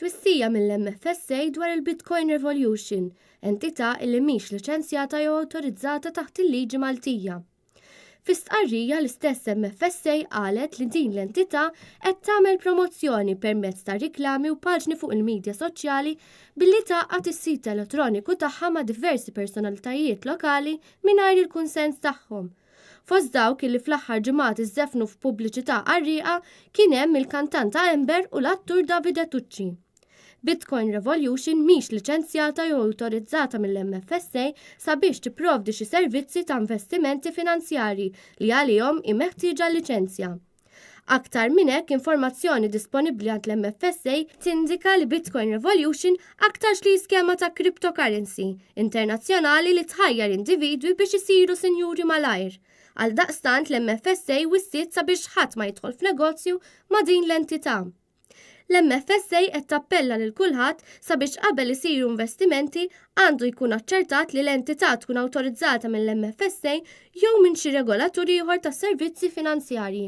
Twissija mill-MFSA dwar il-Bitcoin Revolution, entità illi mhix liċenzjata jew awtorizzata taħt il-liġi Maltija. Fi stqarrija l-istess MFSA qalet li din l-entità qed tagħmel promozzjoni permezz ta' riklami u paġni fuq il-midja soċjali billi tgħaqqad is-sit elettroniku tagħha ma' diversi personalitajiet lokali mingħajr il-kunsens tagħhom. Fost dawk illi fl-aħħar ġimgħat iżżeffnu f'pubbliċità qarrieqa kien hemm il-kantanta Amber u l-attur Davide Tucci. Bitcoin Revolution mhix liċenzjata jew awtorizzata mill-MFSA sabiex tipprovdi xi servizzi ta' investimenti finanzjarji li għalihom hi meħtieġa l-liċenzja. Aktar minn hekk, informazzjoni disponibbli għand l-MFSA tindika li Bitcoin Revolution aktarx li hi skema ta' cryptocurrency internazzjonali li tħajjar individwi biex isiru sinjuri malajr. Għaldaqstant l-MFSA wissiet sabiex ħadd ma jidħol f'negozju ma' din l-entità. L-MFSA qed tappella lil kulħadd sabiex qabel isiru investimenti għandu jkun aċċertat li l-entità tkun awtorizzata mill-MFSA jew minn xi regolatur ieħor tas-servizzi finanzjarji.